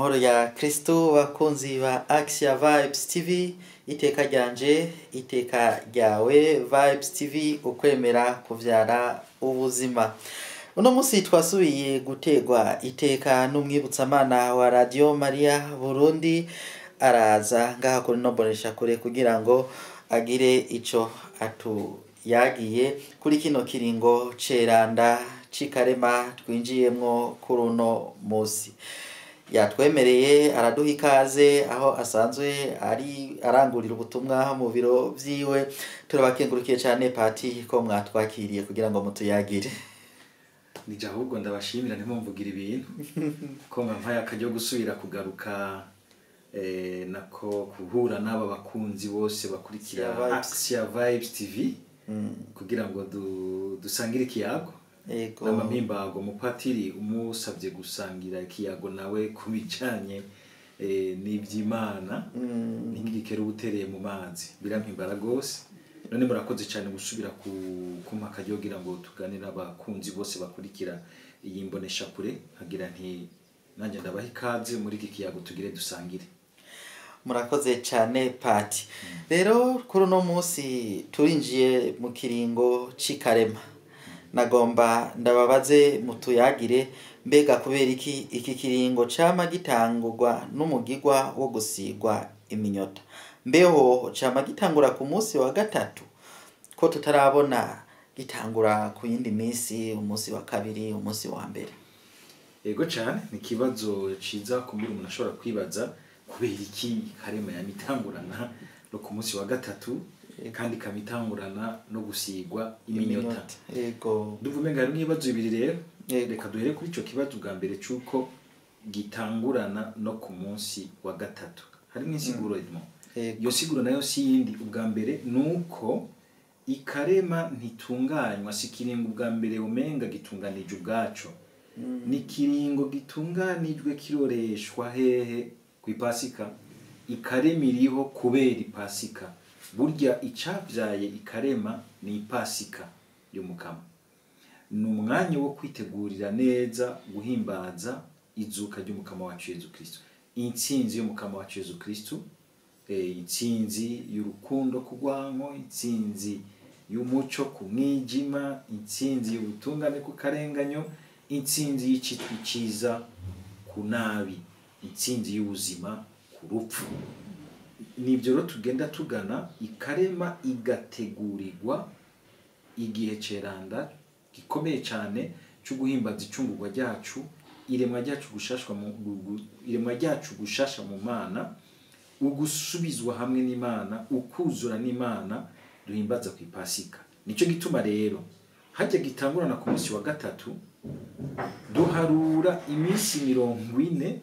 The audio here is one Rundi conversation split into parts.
Amahoro ya Kristo bakunzi ba Axia Vibes TV, iteka ryanje iteka ryawe. Vibes TV, ukwemera kuvyara ubuzima. Uno musi twasubiye gutegwa iteka n'umwibutsamana wa Radio Maria Burundi, araza ngaha kuri no bonesha kure kugira ngo agire ico atuyagiye kuri kino kiringo ceranda c'ikarema twinjiyemwo kuri uno musi. Yatwemereye araduha ikaze aho asanzwe ari arangurira ubutumwa mu biro vyiwe. Turabakengurukiye cane pati ko mwatwakiriye kugira ngo mutuyagire. Nije ahubwo ndabashimira, ntimumvugira ibintu ko mwampaye akaryo gusubira kugaruka, nako guhura n'aba bakunzi bose bakurikira Axia Axia Vibes TV kugira ngo dusangire ikiyago. N'amahimbago umupatiri umusabye gusangira ikiyago nawe ku bijanye n'ivy'Imana, ntigikere ubutereye mu mazi, birampimbara gose. None murakoze cyane gusubira kumpa akaryo kugira ngo tuganire n'abakunzi bose bakurikira iyi mboneshakure, nkagira nti nanjye ndabaha ikaze muri iki kiyago tugire dusangire. Murakoze cyane pati. Rero kuri uno munsi turinjiye mu kiringo c'ikarema, nagomba ndababaze mutuyagire, mbega kubera iki iki kiringo cama gitangurwa n'umugigwa wo gusigwa iminyota? Mbeho cama gitangura ku munsi wa gatatu, ko tutarabona gitangura ku yindi minsi, umunsi wa kabiri, umunsi wa mbere? Yego cyane, ni ikibazo ciza kumbura umuntu ashobora kwibaza kubera iki karema yamitangurana no ku munsi wa gatatu kandi ikamitangurana no gusigwa iminyota. Ndumva umenga hari n'ibibazo bibiri rero. Reka duhere kuri ico kibazo bwa mbere c'uko gitangurana no ku munsi wa gatatu. Harimo insiguro irimo. Iyo siguro nayo si yindi, ubwa mbere nuko ikarema ntitunganywa, si ikiringo ubwa mbere umenga gitunganije ubwaco. Ni ikiringo gitunganijwe kiroreshwa hehe? Ku ipasika. Ikarema iriho kubera ipasika. Burya icavyaye ikarema ni ipasika y'Umukama. Ni umwanya wo kwitegurira neza guhimbaza izuka ry'Umukama wacu Yezu Kristo, intsinzi y'Umukama wacu Yezu Kristo, intsinzi y'urukundo ku rwanko, intsinzi y'umuco ku mwijima, intsinzi y'ubutungane ku karenganyo, intsinzi y'icitwa iciza ku nabi, intsinzi y'ubuzima ku rupfu. Nibyo rero tugenda tugana ikarema igategurirwa igihe ceranda gikomeye cyane cyo guhimbaza icungurwa ryacu, iremwa ryacu gushashwa mu iremwa ryacu gushasha mu Mana, ugusubizwa hamwe n'Imana, ukuzura n'Imana duhimbaza ku ipasika. Nico gituma rero hajya gitangurana ku munsi wa gatatu, duharura iminsi 40,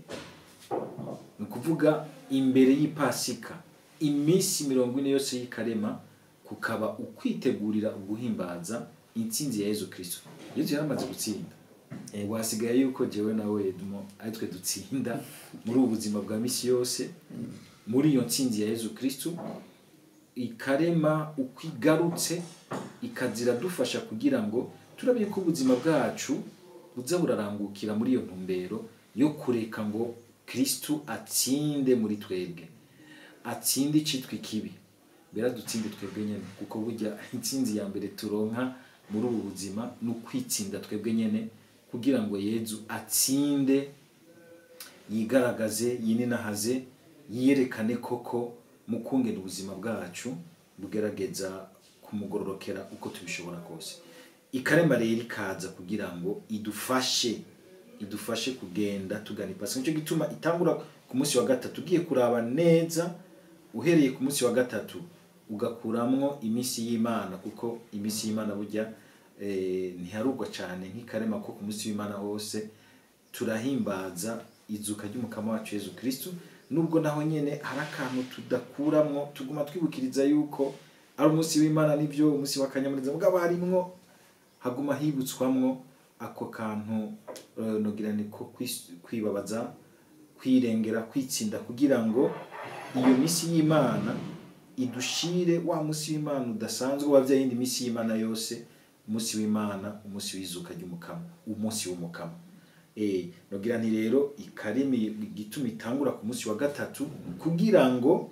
ni ukuvuga imbere y'ipasika iminsi 40 yose y'ikarema, kukaba ukwitegurira uguhimbaza intsinzi ya Yezu Kristo. Yezu yaramaze gutsinda, wasigaye yuko jewe nawe Edmo ari twe dutsinda muri ubu buzima bwa misi yose. Muri iyo ntsinzi ya Yezu Kristo, ikarema ukwigarutse ikazira dufasha kugira ngo turabe ko ubuzima bwacu buza burarangukira muri iyo ntumbero yo kureka ngo Kristo atsinde muri twebwe, atsinde icitwa ikibi, bera dutsinde twebwe nyene, kuko burya intsinzi ya mbere turonka muri ubu buzima ni ukwitsinda twebwe nyene, kugira ngo Yezu atsinde, yigaragaze, yininahaze, yiyerekane koko mu kungena ubuzima bwacu bugerageza kumugororokera uko tubishobora kose. Ikarema rero ikaza kugira ngo idufashe kugenda tugana ipasika. Nico gituma itangura ku munsi wa gatatu. Ugiye kuraba neza uhereye ku munsi wa gatatu ugakuramwo iminsi y'Imana, kuko iminsi y'Imana burya ntiharugwa cyane nk'ikarema, ko ku munsi w'Imana hose turahimbaza izuka ry'Umukama wacu Yezu Kristo. Nubwo naho nyene hari akantu tudakuramwo, tuguma twibukiriza yuko ari umunsi w'Imana, nivyo umunsi w'akanyamuneza, mugabo harimwo haguma hibutswamwo ako kantu, nogira niko kwibabaza, kwirengera, kwitsinda, kugira ngo iyo misi y'Imana idushire wa munsi w'Imana udasanzwe wa vya yindi misi y'Imana yose, umunsi w'Imana, umunsi w'izuka ry'Umukama, umunsi w'Umukama. Nogira nti rero ikarema igituma itangura ku munsi wa gatatu kugira ngo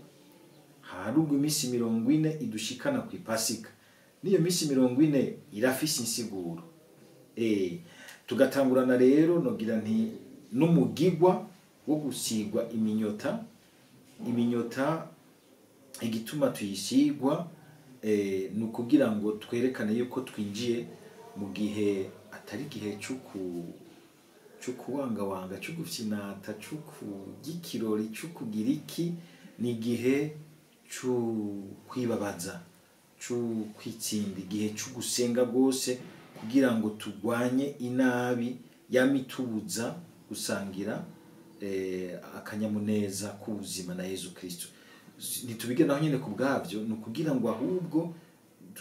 harugwa iminsi 40 idushikana ku ipasika. Niyo minsi 40 irafise insiguro. Tugatangurana rero nogira nti n'umugigwa wo gusigwa iminyota. Iminyota igituma tuyisigwa ni ukugira ngo twerekane yuko twinjiye mu gihe atari igihe c'ukuwangawanga, c'ugufyinata, c'ukugikirori, c'ukugira iki, ni igihe c'ukwibabaza, c'ukwitsinda, igihe c'ugusenga rwose kugira ngo turwanye inabi yamitubuza gusangira akanyamuneza k'ubuzima na Yezu Kristo. Ntitubige naho nyene ku bwavyo, ni ukugira ngo ahubwo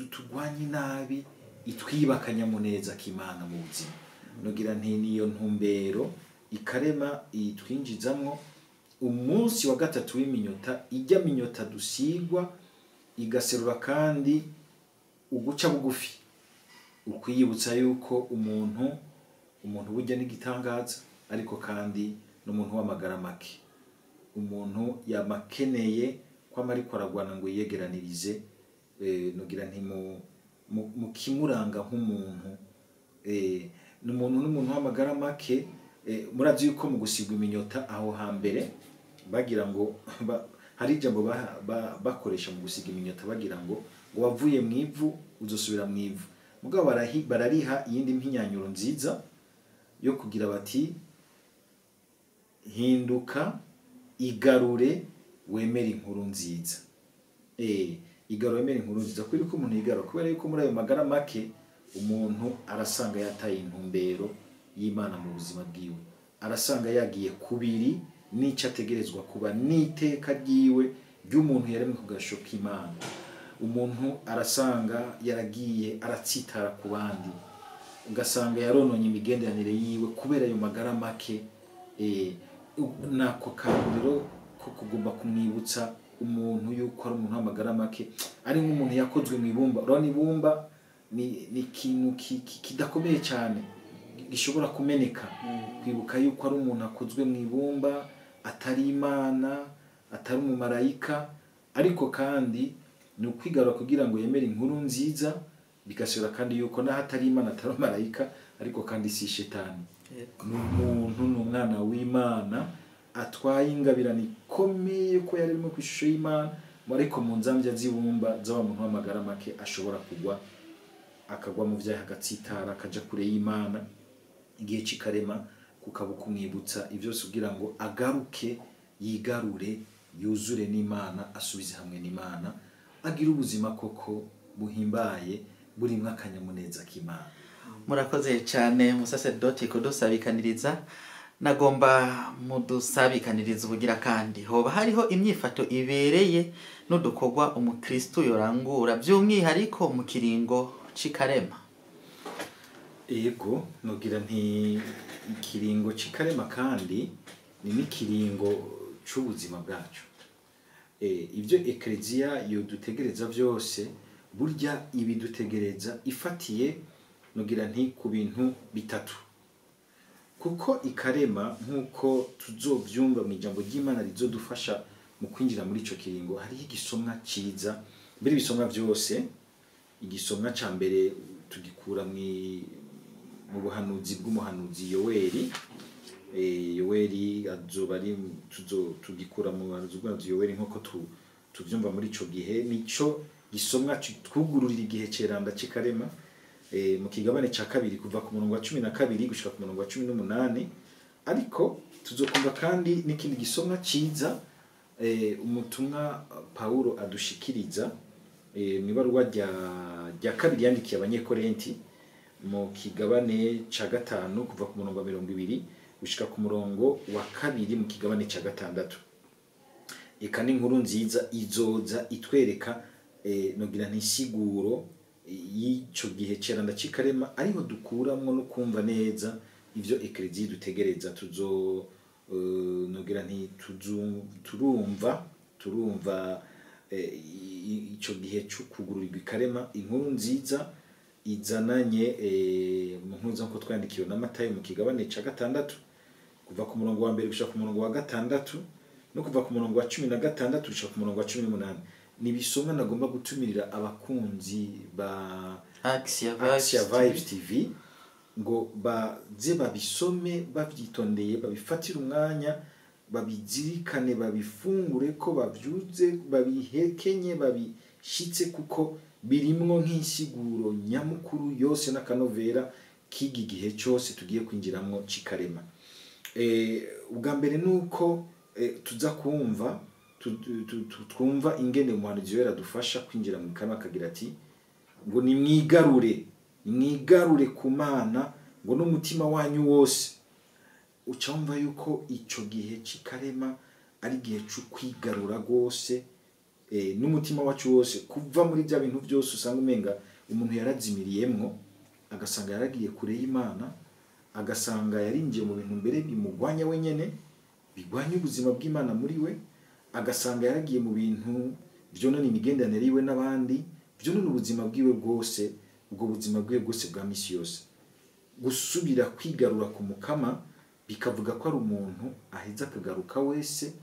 turwanye inabi itwiba akanyamuneza k'Imana mu buzima. Nogira nti niyo ntumbero ikarema itwinjizamwo. Umunsi wa gatatu w'iminyota, ijya minyota dusigwa igaserura kandi uguca bugufi, ukwiyibutsa yuko umuntu burya n'igitangaza, ariko kandi n'umuntu w'amagara make, umuntu yamakeneye kwama ariko aragwana ngo yiyegeranirize. Nogira nti mu kimuranga nk'umuntu, n'umuntu w'amagara make. Murazi yuko mu gusigwa iminyota aho hambere bagira ngo hari ijambo bakoresha mu gusiga iminyota, bagira ngo wavuye mu ivu uzosubira mu ivu. Mugabo barariha iyindi mpinyanyuro nziza yo kugira bati hinduka, igarure, wemere inkuru nziza. Igarure wemere inkuru nziza. Kubera ko umuntu yigarura, kubera yuko muri ayo magara make umuntu arasanga yataye intumbero y'Imana mu buzima bwiwe, arasanga yagiye kubiri n'ico ategerezwa kuba n'iteka ryiwe ry'umuntu yaremwe ku gasho k'Imana. Umuntu arasanga yaragiye aratsitara ku bandi, ugasanga yarononye imigenderanire yiwe kubera ayo magara make. Nako kantu rero ko kugomba kumwibutsa umuntu yuko ari umuntu w'amagara make, ari nk'umuntu yakozwe mu ibumba. Urabona ibumba ni ikintu kidakomeye cyane gishobora kumeneka. Kwibuka yuko ari umuntu akozwe mu ibumba, atari Imana, atari umumarayika, ariko kandi ni ukwigarura kugira ngo yemere inkuru nziza, bigasubira kandi yuko naho atari Imana, atari umumarayika, ariko kandi si shetani, ni umuntu, ni umwana w'Imana atwaye ingabirano ikomeye ko yaremwe ku ishusho y'Imana, ariko mu nzambya z'ibumba z'aba muntu w'amagara make ashobora kugwa, akagwa mu vyaha, agatsitara, akaja kure y'Imana. Igihe c'ikarema kukaba kumwibutsa ivyo kugira ngo agaruke, yigarure, yuzure n'Imana, asubize hamwe n'Imana, agire ubuzima koko buhimbaye burimwo akanyamuneza k'Imana. Murakoze cyane musaseredoti kudusabikaniriza. Nagomba mudusabikaniriza ubugira kandi hoba hariho imyifato ibereye n'udukorwa umukristo yorangura by'umwihariko mu kiringo c'ikarema. Ego, nogira nti ikiringo c'ikarema kandi ni n'ikiringo c'ubuzima bwacu. Ibyo Eklezia yodutegereza byose, burya ibidutegereza ifatiye nogira nti ku bintu bitatu. Kuko ikarema nkuko tuzovyumva mu ijambo ry'Imana rizodufasha mu kwinjira muri ico kiringo, hariho igisomwa ciza. Mbere ibisomwa vyose, igisomwa ca mbere tugikura mu buhanuzi bw'umuhanuzi Yoweri. Yoweri azoba ari tugikura mu buhanuzi bw'umuhanuzi Yoweri nkuko tuvyumva muri ico gihe. Nico gisomwa twugururira igihe ceranda c'ikarema. Mu kigabane ca kabiri kuva ku murongo wa 12 gushika ku murongo wa 18. Ariko tuzokumva kandi n'ikindi gisomwa ciza umutumwa Paulo adushikiriza mu ibaruwa rya kabiri yandikiye Abanyekorenti mu kigabane ca 5 kuva ku murongo wa 20 gushika ku murongo wa 2 mu kigabane ca 6. Eka n'inkuru nziza izoza itwereka nogira ntisiguro y'ico gihe ceranda c'ikarema, ariho dukuramwo no kumva neza ivyo Eklezia dutegereza. Tuzo nogira nti turumva ico gihe c'ukugururirwa ikarema. Inkuru nziza Izananye mu nkuru nkuko twandikiwe na Matayo mu kigabane ca 6, kuva ku murongo wa 1 gushika ku murongo wa 6, no kuva ku murongo wa 16 gushika ku murongo wa 18. Ni bisomwa nagomba gutumirira abakunzi ba Axia Vibes TV ngo baze babisome bavyitondeye, babifatire umwanya, babizirikane, babifungure, ko bavyuze, babihekenye, babishitse, kuko birimwo nk'insiguro nyamukuru yose n'akanovera k'iki gihe cyose tugiye kwinjiramwo cikarema. Ubwa mbere nuko tuza kumva twumva ingene umuhanuzi wera adufasha kwinjira mu kanwa, akagira ati ngo nimwigarure, nimwigarure ku Mana ngo n'umutima wanyu wose. Uca wumva yuko ico gihe cikarema ari igihe co kwigarura rwose, n'umutima wacu wose, kuva muri bya bintu byose usanga umenga umuntu yarazimiriyemwo, agasanga yaragiye kure y'Imana, agasanga yarinjiye mu bintu mbere bimugwanya wenyene, bigwanya ubuzima bw'Imana muri we, agasanga yaragiye mu bintu vyonona imigenderanire yiwe n'abandi, vyonona ubuzima bwiwe bwose, ubwo buzima bwiwe bwose bwa misi yose. Gusubira kwigarura ku Mukama bikavuga ko ari umuntu aheza akagaruka wese,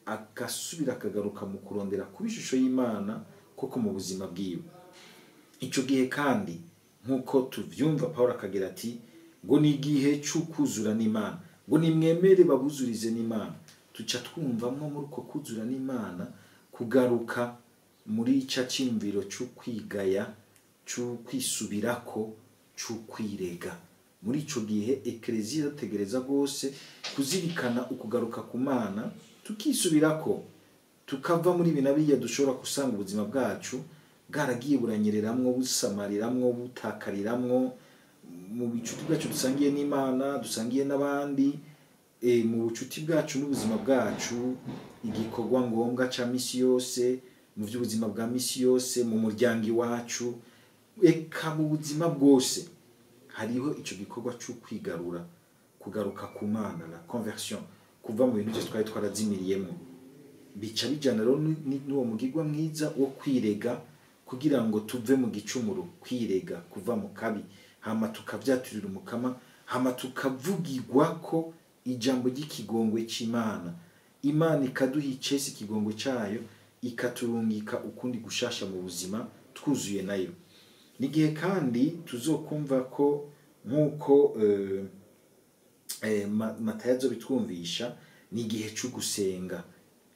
agasubira akagaruka mu kurondera kuba ishusho y'Imana koko mu buzima bwiwe. Ico gihe kandi nkuko tuvyumva, Paul akagira ati ngo ni igihe c'ukuzura n'Imana, ngo nimwemere babuzurize n'Imana. Tuca twumvamwo muri uko kuzura n'Imana kugaruka muri ica cimviro c'ukwigaya, c'ukwisubirako, c'ukwirega. Muri ico gihe Eklezia irategereza rwose kuzirikana ukugaruka ku Mana, tukisubirako, tukava muri ibi na biriya dushobora gusanga ubuzima bwacu bwaragiye buranyereramwo, busamariramwo, butakariramwo mu bucuti bwacu dusangiye n'Imana, dusangiye n'abandi, mu bucuti bwacu n'ubuzima bwacu, igikorwa ngombwa ca misi yose, mu by'ubuzima bwa misi yose, mu muryango iwacu, eka mu buzima bwose hariho ico gikorwa cyo kwigarura, kugaruka ku Mana, la conversion, kuva mu bintu byose twari twarazimiriyemo. Bica bijana rero n'uwo mugirwa mwiza wo kwirega, kugira ngo tuve mu gicumuro, kwirega, kuva mu kabi, hama tukavyaturira Umukama, hama tukavugirwa ko ijambo ry'ikigongwe c'Imana. Imana ikaduha icesi ikigongwe cayo, ikaturungika ukundi gushasha mu buzima twuzuye nayo. Nigihe kandi tuzokumva ko nkuko Matayo azobitwumvisha, ni igihe cyo gusenga.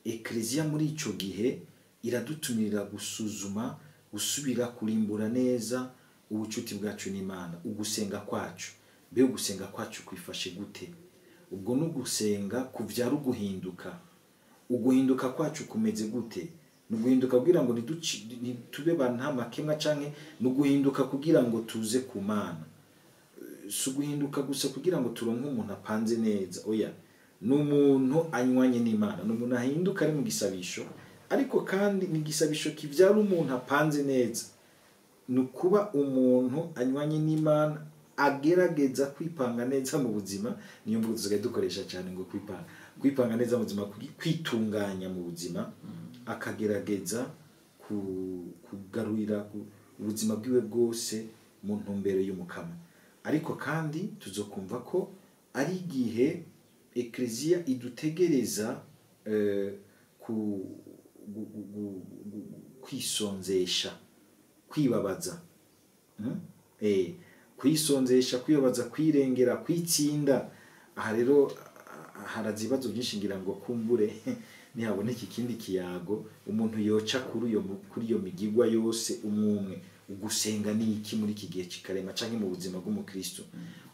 Eklezia muri ico gihe iradutumirira gusuzuma, gusubira kurimbura neza ubucuti bwacu n'Imana, ugusenga kwacu. Mbe ugusenga kwacu kwifashe gute? Ubwo n'ugusenga kuvyara uguhinduka. Uguhinduka kwacu kumeze gute? Nuguhinduka kugira ngo ntitube ba nta makemwa, canke nuguhinduka kugira ngo tuze ku Mana. Si uguhinduka gusa kugira ngo turonke umuntu apanze neza, oya, ni umuntu anywanye n'Imana, ni umuntu ahinduka ari mu gisabisho, ariko kandi ni igisabisho kivyara umuntu apanze neza. Ni ukuba umuntu anywanye n'Imana, agerageza kwipanga neza mu buzima. Niyo mvugo dusigaye dukoresha cyane ngo kwipanga, kwipanga neza mu buzima, kwitunganya mu buzima, akagerageza kugarurira ubuzima bwiwe bwose mu ntumbero y'Umukama. Ariko kandi tuzokumva ko ari igihe Eklezia idutegereza kwisonzesha, kwibabaza, kwisonzesha, kwibabaza, kwirengera, kwitsinda. Aha rero haraza ibibazo byinshi, ngira ngo kumbure nihaboneka ikindi kiyago umuntu yoca kuri iyo migigwa yose umwumwe. Ugusenga ni iki muri iki gihe cikarema canke mu buzima bw'umukristo?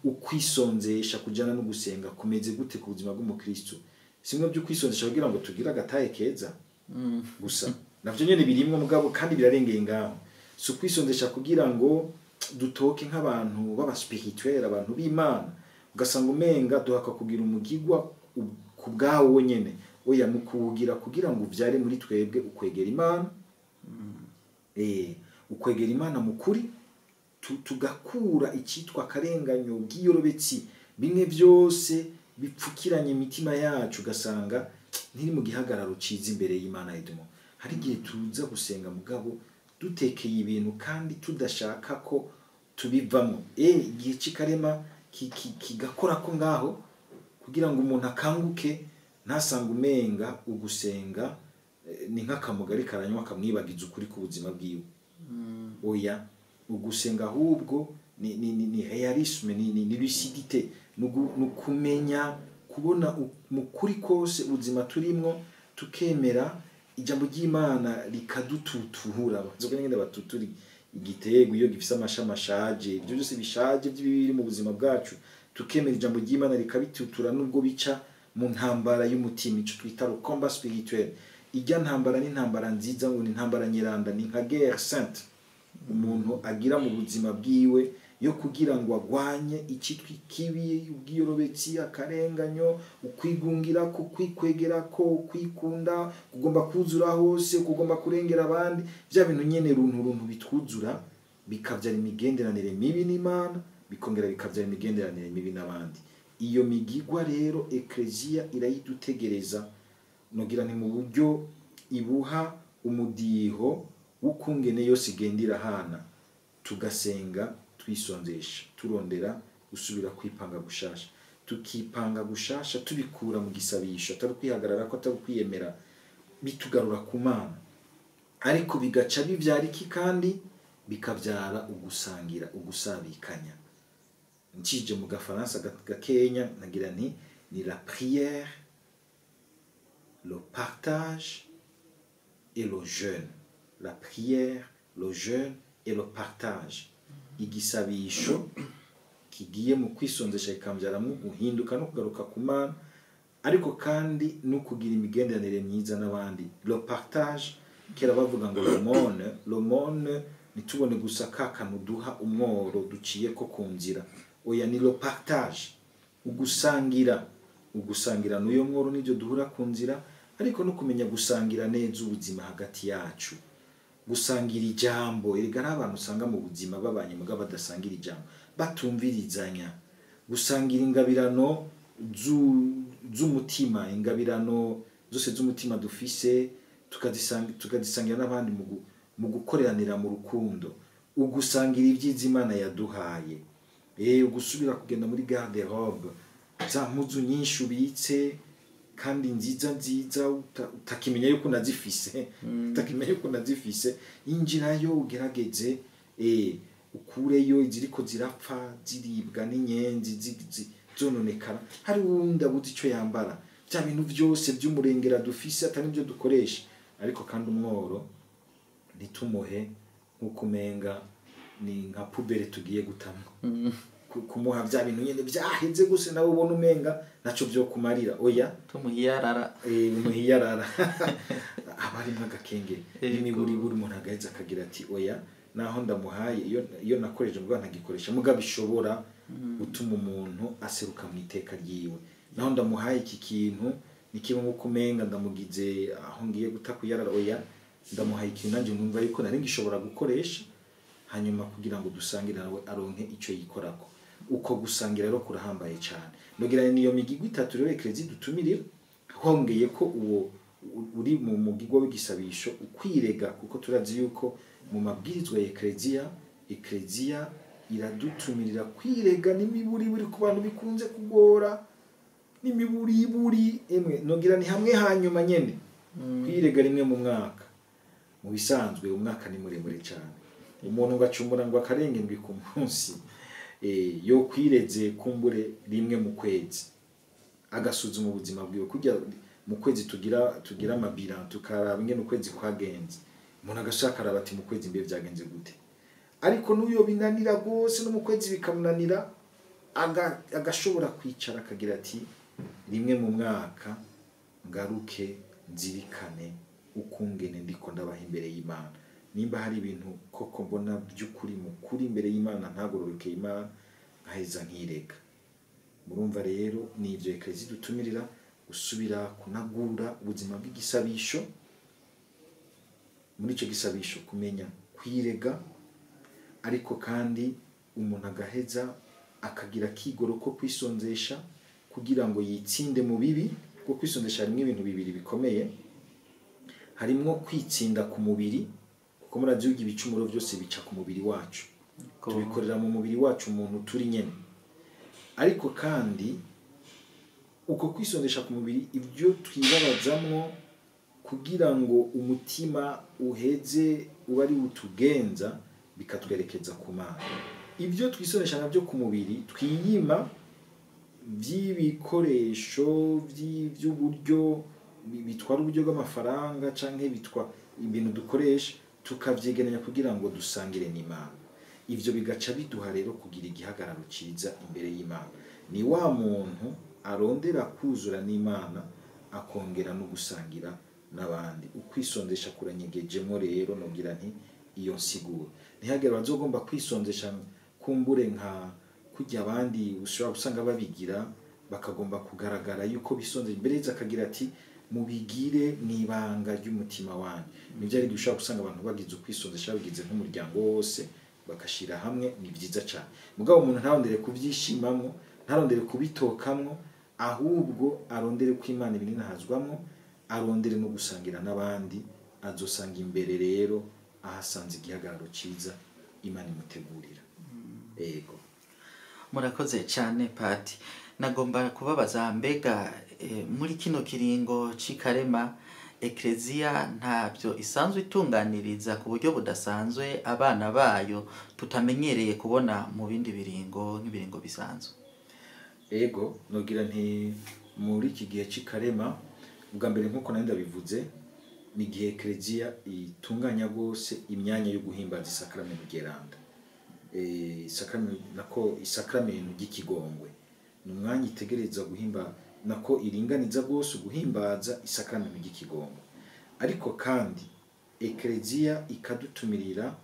Ukwisonzesha kujana no gusenga kumeze gute ku buzima bw'umukristo? Simwe byo kwisonzesha kugira ngo tugire agataye keza gusa, navyo nyene birimwo mugabo kandi birarengeye ngaho. Si ukwisonzesha kugira ngo dutoke nk'abantu b'aba spirituel, abantu b'Imana, ugasanga umenga duhaka kugira umugigwa ku bwawo nyene. Oya, mu kuwugira kugira ngo uvyare muri twebwe ukwegera Imana, ukwegera Imana mu kuri, tugakura icitwa akarenganyo, bw'iyorobetsi, bimwe byose bipfukiranye imitima yacu, ugasanga ntiri mu gihagararo ciza imbere y'Imana. Edmo hari igihe tuza gusenga mugabo dutekeye ibintu kandi tudashaka ko tubivamo. Igihe c'ikarema kigakora ko ngaho kugira ngo umuntu akanguke, ntasange umenga ugusenga ni nk'akamugari karanywa kamwibagiza ukuri ku buzima bwiwe. Oya, ugusenga ahubwo ni réalisme, ni lucidité, ni ukumenya kubona mu kuri kose ubuzima turimwo, tukemera ijambo ry'Imana rikadututura. Nzoga ngende batuturi igitego iyo gifise amashami ashaje, ibyo byose bishaje by'ibiri mu buzima bwacu, tukemera ijambo ry'Imana rikabitutura, nubwo bica mu ntambara y'umutima, ico twita le combat spirituel. Ijya ntambara ni intambara nziza, ngo ni intambara nyiranda, ni nka guerre sainte umuntu agira mu buzima bwiwe, yo kugira ngo agwanye icitwa ikibi, ubwiyorobetsi, akarenganyo, ukwigungira, ko kwikwegera, ko kwikunda, kugomba kuzura hose, kugomba kurengera abandi, bya bintu nyene runtu bitwuzura, bikavyara imigenderanire mibi n'Imana, bikongera bikavyara imigenderanire mibi n'abandi. Iyo migigwa rero Ecclesia irayidutegereza, nogira ni mu buryo ibuha umudiho w'ukungene yose igenda irahana, tugasenga twisonzesha, turondera gusubira kwipanga gushasha, tukipanga gushasha tubikura mu gisabisho, atari kwihagarara ko atari kwiyemera, bitugarura ku Mana. Ariko bigaca bivyara iki kandi? Bikavyara ugusangira, ugusabikanya. Ncije mu gafaransa gakenya nagira nti ni la prière, le partage et le jeûne. La prière, le jeûne et le partage. Igisabisho kigiye mu kwisonzesha kikamvyaramwo guhinduka no kugaruka ku Mana, ariko kandi no kugira imigenderanire myiza n'abandi. Le partage, kera bavuga ngo l'aumône, l'aumône ntitubone gusa ka kantu duha umworo duciye ko ku nzira, oya, ni le partage, ugusangira, ugusangira n'uyo mworo n'ibyo duhura ku nzira, ariko no kumenya gusangira neza ubuzima hagati yacu, gusangira ijambo. Erega hari abantu usanga mu buzima babanye mugabo badasangira ijambo, batumvirizanya. Gusangira ingabirano z'umutima, ingabirano zose z'umutima dufise tukazisangira n'abandi mu gukoreranira mu rukundo, ugusangira ibyiza Imana yaduhaye, ugusubira kugenda muri garde robe, za mpuzu nyinshi ubitse kandi nziza nziza, utakimenya yuko unazifise, utakimenya yuko unazifise, injirayo ugerageze ukureyo iziriko zirapfa ziribwa n'inyenzi zononekara. Hari wundi abuze ico yambara, bya bintu byose by'umurengera dufise atari byo dukoresha, ariko kandi umworo ntitumuhe nk'uko umenga ni nka pubere tugiye gutamwa, kumuha bya bintu nyene byaheze gusa nawe ubona umenga naco byo kumarira. Oya, tumuhiyarara. Umuhiyarara aba arimo agakenge n'imiburiburi, umuntu agaheza akagira ati oya, naho ndamuhaye iyo nakoresheje mugabo ntagikoresha, mugabo bishobora gutuma umuntu aseruka mu iteka ryiwe. Naho ndamuhaye iki kintu ni kimwe nko kumenga ndamugize aho ngiye guta kuyarara, oya, ndamuhaye ikintu nanjye numva yuko nari ngishobora gukoresha, hanyuma kugira ngo dusangire nawe aronke ico yikorako. Uko gusangira rero kurahambaye cyane. Nogira niyo migigwa itatu rero Ecclesia dutumirira, hongeye ko uwo uri mu mugigwa w'igisabisho ukwirega, kuko turazi yuko mu mabwirizwa ya Ecclesia, Ecclesia iradutumirira kwirega n'imiburiburi ku bantu bikunze kugora, n'imiburiburi emwe nogira ni hamwe hanyuma nyene kwirega rimwe mu mwaka. Mu bisanzwe umwaka ni muremure cyane, umuntu ngo acumura ngo akarenga indwi ku munsi, yo kwireze kumbure rimwe mu kwezi agasuzuma ubuzima bwiwe. Kujya mu kwezi tugira amabira tukaraba ingene ukwezi kwagenze, umuntu agashaka araba ati mu kwezi mbe byagenze gute. Ariko n'uyo binanira gose no mu kwezi bikamunanira, agashobora kwicara akagira ati rimwe mu mwaka ngaruke nzirikane ukungene ndiko ndabaha imbere y'Imana. Nimba hari ibintu koko mbona by'ukuri mu kuri imbere y'Imana ntagororokeye Imana, nkaheza nkirega. Murumva rero ni ibyo Ecclesia dutumirira gusubira kunagura ubuzima bw'igisabisho. Muri ico gisabisho kumenya kwirega, ariko kandi umuntu agaheza akagira kigoro ko kwisonzesha kugira ngo yitsinde mu bibi. Kuko kwisonzesha harimo ibintu bibiri bikomeye, harimo kwitsinda ku mubiri, kuko murazi yuko ibicumuro byose bica ku mubiri wacu. Tubikorera mu mubiri wacu umuntu turi nyene. Ariko kandi uko kwisondesha ku mubiri, ibyo twibabazamwo kugira ngo umutima uheze uba ari utugenza, bikatwerekeza ku Mana. Ibyo twisondesha nabyo ku mubiri twiyima by'ibikoresho by'uburyo bitwara uburyo bw'amafaranga canke bitwa ibintu dukoresha, tukavyegeranya kugira ngo dusangire n'Imana. Ivyo bigaca biduha rero kugira igihagararo ciza imbere y'Imana. Ni wa muntu arondera kuzura n'Imana akongera no gusangira n'abandi. Ukwisondesha kuranyegejemo rero, nogira nti iyo nsiguro ntihagere bazogomba kwisondesha kumbure nka kujya abandi ushobora gusanga babigira bakagomba kugaragara yuko bisonze imbere, akagira ati mubigire mwibanga ry'umutima wanyu. Nibyo ari gushobora gusanga abantu bagize ukwisondesha babigize nk'umuryango wose bakashira hamwe, ni byiza cyane. Mugabo umuntu ntarondere kubyishimamwo, ntarondere kubitokamwo, ahubwo arondere ko Imana ibinahazwamwo, arondere no gusangira n'abandi, azosanga imbere rero ahasanze igihagararo ciza Imana imutegurira. Ego. Murakoze cyane Pati. Nagomba kubabaza, mbega muri kino kiringo c'ikarema Eklezia ntabyo isanzwe itunganiriza ku buryo budasanzwe abana bayo tutamenyereye kubona mu bindi biringo nk'ibiringo bisanzwe? Ego, nogira nti muri iki gihe c'ikarema, ubwa mbere nkuko nari ndabivuze, ni igihe Eklezia itunganya gose imyanya yo guhimbaza isakramentu ryeranda. Isakramentu nako isakramentu ry'ikigongwe ni umwanya itegereza guhimba, nako iringaniza gose guhimbaza isakramentu ry'ikigongwe. Ariko kandi Eklezia ikadutumirira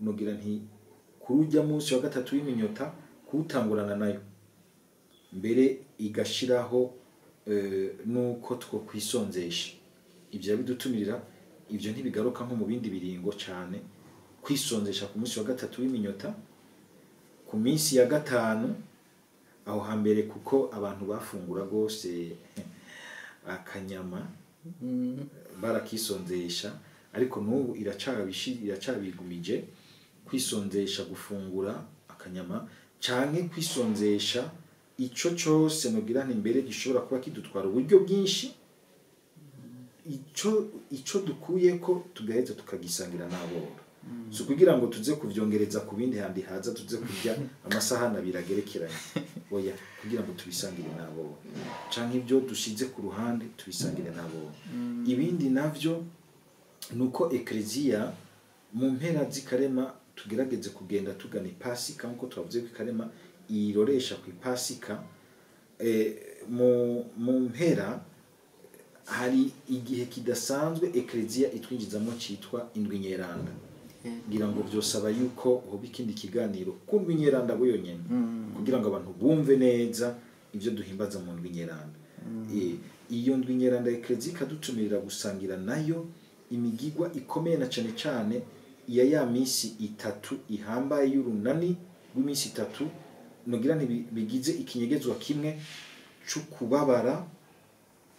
nogira nti kurujya munsi wa gatatu w'iminyota kuwutangurana nayo, mbere igashiraho nuko two kwisonzesha. Ibyo bidutumirira, ibyo ntibigaruka nko mu bindi biringo cyane. Kwisonzesha ku munsi wa gatatu w'iminyota, ku minsi ya gatanu aho hambere, kuko abantu bafungura gose akanyama barakisonzesha, ariko n'ubu iracabigumije kwisonzesha gufungura akanyama canke kwisonzesha ico cose nogira nti mbere gishobora kuba kidutwara uburyo bwinshi, ico dukuyeko tugaheza tukagisangira n'aboro. So kugira ngo tuze kuvyongereza ku bindi handi haza tuze kurya amasahani abiri agerekeranye, oya, kugira ngo tubisangire n'aboro, canke ibyo dushize ku ruhande tubisangire n'aboro. Ibindi navyo nuko Eklezia mu mpera z'ikarema tugerageze kugenda tugana ipasika, nkuko twavuze ko ikarema iroresha ku ipasika. Mu mpera hari igihe kidasanzwe Eklezia itwinjizamo citwa indwi nyeranda. Ngira ngo byosaba yuko hoba ikindi kiganiro ku ndwi nyeranda yonyene, kugira ngo abantu bumve neza ivyo duhimbaza mu ndwi nyeranda. Iyo ndwi nyeranda Eklezia ikadutumirira gusangira nayo imigigwa ikomeye, na cane cane iya ya misi itatu ihambaye y'urunani rw'imisi itatu, nogira nti bigize ikinyegezwa kimwe c'ukubabara,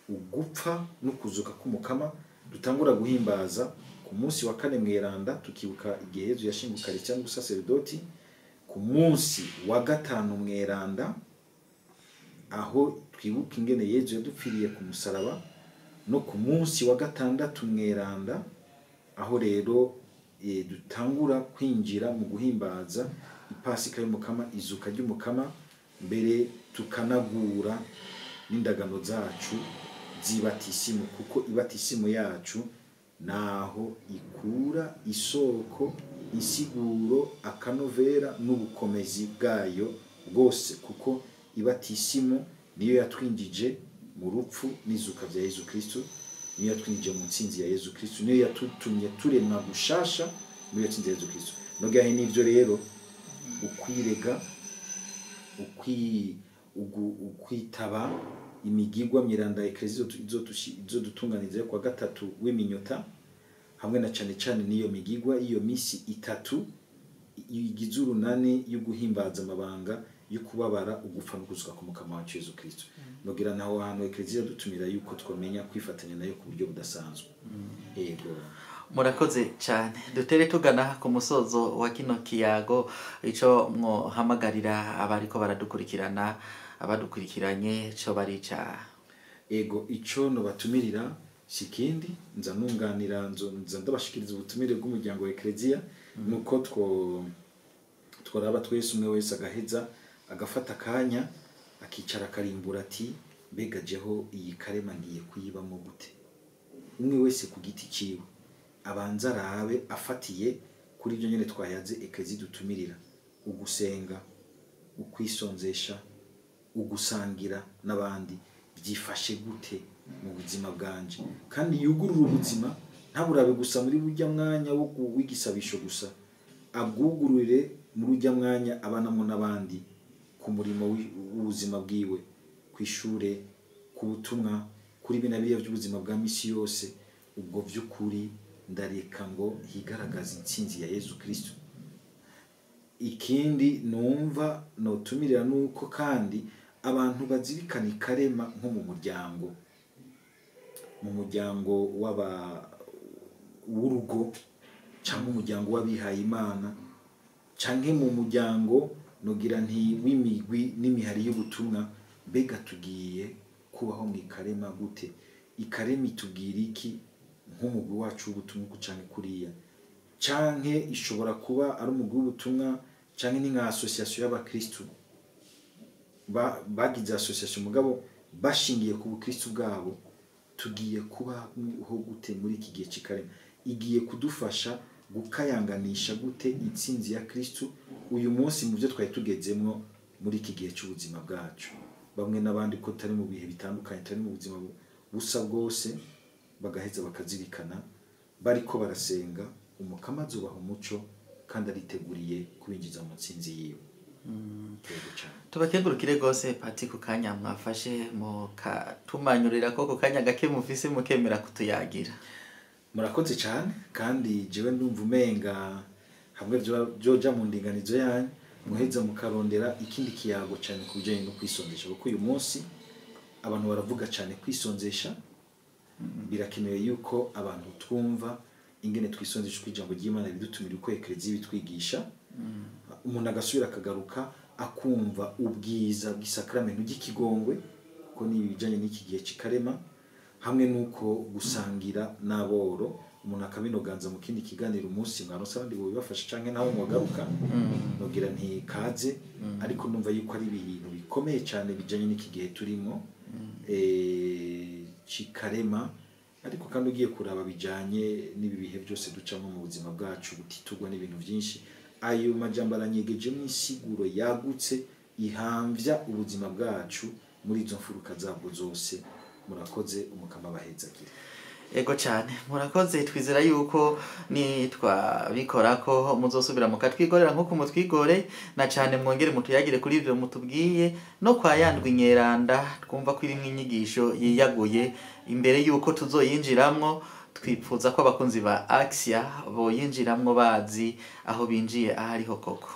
ugupfa no kuzuka k'umukama, dutangura guhimbaza ku munsi wa kane mweranda, tukibuka igihe Yezu yashinguka cyangwa ubusaserdoti, ku munsi wa gatanu mweranda aho twibuka ingene Yezu yadupfiriye ku musaraba, no ku munsi wa gatandatu mweranda aho rero dutangura kwinjira mu guhimbaza ipasika y'umukama, izuka ry'umukama, mbere tukanagura n'indagano zacu z'ibatisimu, kuko ibatisimu yacu naho ikura isoko, insiguro, akanovera n'ubukomezi bwayo bwose, kuko ibatisimu niyo yatwinjije mu rupfu n'izuka bya Yezu Kristo, niyo yatwinjije mu ntsinzi ya Yezu Kristo, niyo yatutumye turemwa gushasha muri iyo ntsinzi ya Yezu Kristo. Nogahe n'ivyo rero ukwirega, ukwitaba imigigwa miranda Eklezia izodutunganiriza kwa gatatu w'iminyota, hamwe na cane cane niyo migigwa iyo misi itatu igize urunani yo guhimbaza amabanga yo kubabara, ugupfa no kuzuka k'umukama wacu Yezu Kristo. Nogira naho hantu Eklezia dutumira yuko twamenya kwifatanya nayo ku buryo budasanzwe. Ego. Murakoze cyane. Dutere tugana ku musozo wa kino kiyago, ico mwohamagarira abariko baradukurikirana, abadukurikiranye, co barica. Ego, ico nobatumirira si ikindi, nza nunganira, nza ndabashikiriza ubutumire bw'umuryango wa Eklezia, nuko tworaba twese, umwe wese agaheza agafata akanya, akicara, akarimbura ati: mbega jeho iyi karema ngiye kuyibamo gute? Umwe wese ku giti ciwe abanza arabe, afatiye kuri ibyo nyene twayaze. Eklezia dutumirira ugusenga, ukwisonzesha, ugusangira n'abandi, byifashe gute mu buzima bwanje? Kandi yugurura ubuzima, ntaburabe gusa muri burya mwanya wo w'igisabisho gusa, abwugururire muri ujya mwanya abanamwo n'abandi, ku murimo w'ubuzima bwiwe, ku ishure, ku butumwa, kuri bina biriya by'ubuzima bwa misi yose. Ubwo by'ukuri ndareka ngo higaragaze intsinzi ya Yezu Kristo. Ikindi numva notumirira nuko kandi abantu bazirikana ikarema nko mu muryango w'aba w'urugo, cyangwa umuryango w'abihaye Imana, canke mu muryango nogira nti w'imigwi n'imihari y'ubutumwa. Mbega tugiye kubaho mu ikarema gute? Ikarema itubwira iki nk'umugwi wacu w'ubutumwa, uku canke kuriya? Canke ishobora kuba ari umugwi w'ubutumwa, canke ni nka association y'abakristu bagize association mugabo bashingiye ku bukristu bwabo. Tugiye kubaho gute muri iki gihe c'ikarema? Igiye kudufasha gukayanganisha gute intsinzi ya Kristu uyu munsi mu byo twari tugezemwo muri iki gihe cy'ubuzima bwacu, bamwe n'abandi, ko tari mu bihe bitandukanye, tari mu buzima busa bwose? Bagaheza bakazirikana bariko barasenga, Umukama azubaha umuco kandi ariteguriye kubinjiza mu ntsinzi yiwe. Yego cane. Tubakengurukire rwose, Pati, ku kanya mwafashe mukatumanyurira ko ku kanya gake mufise mukemera kutuyagira. Murakoze cyane. Kandi jewe ndumva umenga hamwe vyoja mu ndinganizo yanyu, muheza mukarondera ikindi kiyago cyane ku bijyanye no kwisonzesha, kuko uyu munsi abantu baravuga cyane kwisonzesha. Birakenewe yuko abantu twumva ingene twisonzesha, uko ijambo ry'Imana ridutumira, uko Ekereziya ibitwigisha, umuntu agasubira akagaruka akumva ubwiza bw'isakramento ry'ikigongwe, kuko ni ibijyanye n'iki gihe c'ikarema, hamwe n'uko gusangira n'aboro, umuntu akabinoganza mu kindi kiganiro umunsi mwaronse abandi bobibafasha, canke naho mwagaruka nogira ntikaze. Ariko numva yuko ari ibintu bikomeye cyane bijanye n'iki gihe turimo c'ikarema, ariko kandi ugiye kuraba bijanye n'ibi bihe byose ducamo mu buzima bwacu butitugwa n'ibintu byinshi. Ayo majambo aranyegejemo insiguro yagutse ihamvya ubuzima bwacu muri izo mfuruka zabwo zose. Murakoze, Umukama abahezagire. Ego cyane, murakoze. Twizera yuko nitwabikora ko muzosubira mukatwigorera nk'uko mutwigore, na cyane mwongere mutuyagire kuri ibyo mutubwiye, no kwa yandwi nyeranda twumva ko irimwo inyigisho yiyaguye. Imbere yuko tuzoyinjiramwo, twipfuza ko abakunzi ba Axia boyinjiramwo bazi aho binjiye aho ariho koko.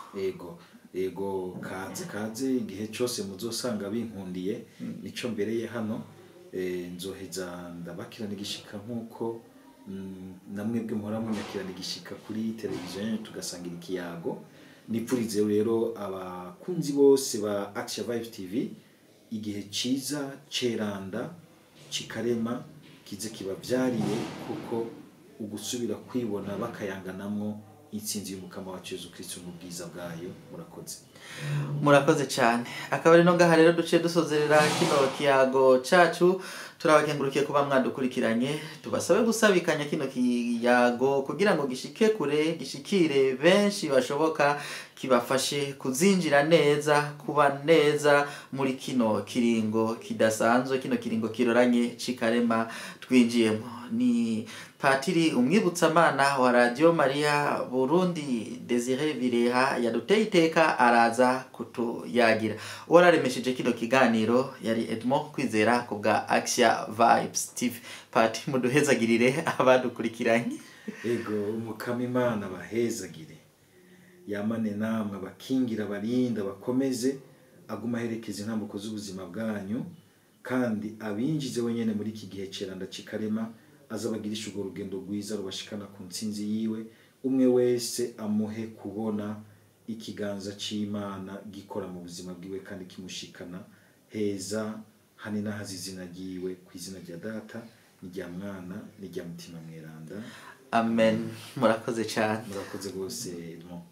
Ego, kaze kaze, igihe cyose muzosanga binkundiye, nico mbereye hano. Nzoheza ndabakirana igishika nk'uko namwebwe muhora munyakirana igishika kuri televiziyo yanyu, tugasangira ikiyago. Nipfurize rero abakunzi bose ba Action Vibe TV igihe ciza ceranda cikarema, kize kibavyariye kuko ugusubira kwibona bakayanganamwo intsinzi y'Umukama wacu Yezu Kristo n'ubwiza bwayo. Murakoze. Murakoze cyane. Akaba ari no ngaha rero duciye dusozerera kino kiyago cacu. Turabakengurukiye kuba mwadukurikiranye. Tubasabe gusabikanya kino kiyago kugira ngo gishike kure, gishikire benshi bashoboka, kibafashe kuzinjira neza, kuba neza muri kino kiringo kidasanzwe, kino kiringo kiroranye c'ikarema twinjiyemo. Ni Patiri Umwibutsamana wa Radio Maria Burundi, Desire Bireha, yaduteye iteka araza kutuyagira. Uwararemesheje kino kiganiro yari Edmond Kwizera ku bwa Axia Vibes TV. Pati, muduhezagirire abadukurikiranye. Ego, Umukama Imana bahezagire, yamane namwe, abakingira, abarinda, bakomeze, aguma aherekeza intambuko z'ubuzima bwanyu, kandi abinjize wenyene muri iki gihe ceranda cikarema. Azabagirisha urwo rugendo rwiza rubashikana ku ntsinzi yiwe. Umwe wese amuhe kubona ikiganza c'Imana gikora mu buzima bwiwe kandi kimushikana heza hani n'ahazi izina ryiwe, ku izina rya Data n'irya Mwana n'irya Mutima Mweranda. Amen. Murakoze cyane. Murakoze rwose, Edmond.